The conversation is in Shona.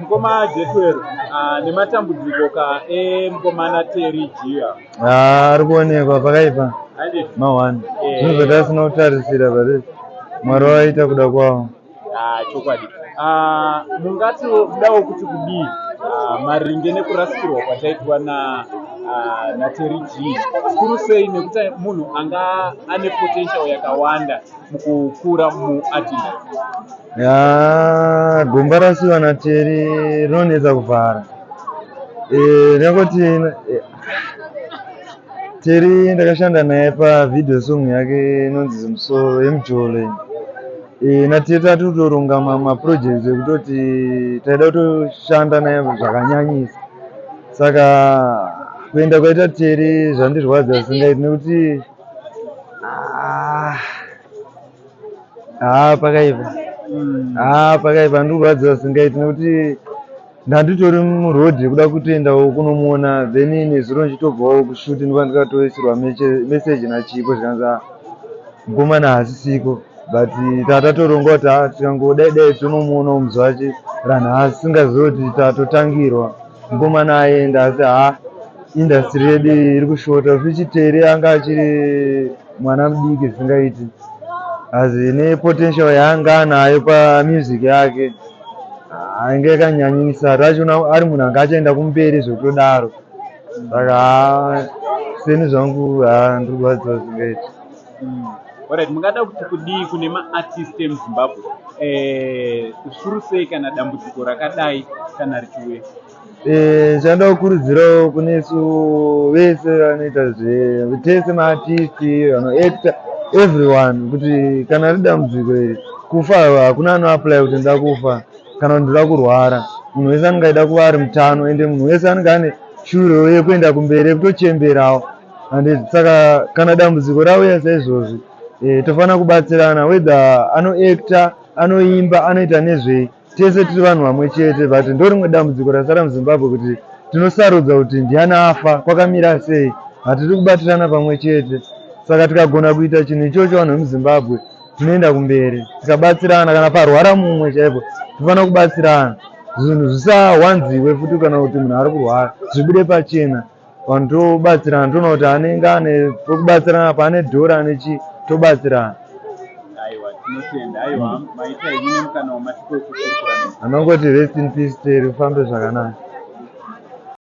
Mukoma Jetwell, nematambudziko ka emukomana Terry Jiya. Ah, ari kuonekwa pakaipa ma1 eh. Zvinhu zvatasina kutarisira, but Mwari waita kuda kwavo. Ah, chokwadi. Ah, mungati kudawo kuti kudii maringe nekurasikirwa kwataitwa na naTerry G, zvikuru sei nekuti munhu anga ane potential yakawanda mukukura muart industry? Ya, gomba rasiwa naTerry rinonetsa kuvhara. Ndingangoti Terry ndakashanda naye pavideo song yake inonzi Zimusoro yeMujolo iyi. NaTerry tatotoronga maprojects ekutoti taida kutoshanda naye zvakanyanyisa. Saka kuenda kwaita Terry zvandirwadza zvisingaiti nekuti ah, pakaipa. Ah, pakaipa, ndirkurwadziwa zvisingaiti nekuti ndanditori muroad yekuda kutoendawo kunomuona, then nezuro ndichitobvawo kushoot ndikwa ndikatoisirwa message naChipo zvikanzi, "Ah, mukomana haasisiko," but tatatoronga kuti ah, tikangodai dai tonomuonawo muzuva wacho ranhasi, singazivi kuti tatotangirwa mukomana aenda. Asi ha, industry yedu iri kushota futi. Terry anga achiri mwana mudiki zvisingaiti, asi nepotential yaanga anayo pamusic yake ainge yakanyanyisa. Tachona ari munhu anga achaenda kumberi zvekutodaro. Saka ha, seni zvangu ha, ndiri kurwadziwa zvisingaiti. Alright, mungada kuti kudii kune maartist emuZimbabwe, zvikuru sei kana dambudziko rakadai kana richiuya? Chanoda kukurudzirawo kunesu vese vanoita zve tese maartist, vanoacta, everyone, kuti kana riri dambudziko iri, kufa hakuna anoapply kuti ndoda kufa kana kuti ndoda kurwara. Munhu wese anenge aida kuva ari mutano, ende munhu wese anenge ane shuro yekuenda kumberi, yekutochemberawo, handiti? Saka kana dambudziko rauya saizvozvi, tofanira kubatsirana, whether anoacta, anoimba, anoita nezvei, tese tiri vanhu vamwe chete. But ndo rimwe dambudziko rasara muZimbabwe, kuti tinosarudza kuti ndiani afa, kwakamira sei, hatiri kubatirana pamwe chete. Saka tikagona kuita chinhu ichocho, vanhu vemuZimbabwe, tinoenda kumberi tikabatsirana. Kana parwara mumwe chaipo, tofanira kubatsirana, zvinhu zvisawanziwe futi. Kana kuti munhu ari kurwara, zvibude pachena, vanhu tobatsirana, toona kuti anenge ane pekubatsirana, paane dhora, ane chii, tobatsirana. Aiwa, tinotenda. Aiwa, maita henyu nemukana wamatipa wekukurukura nesu. Anongoti rest in peace, Terry, ufambe zvakanaka.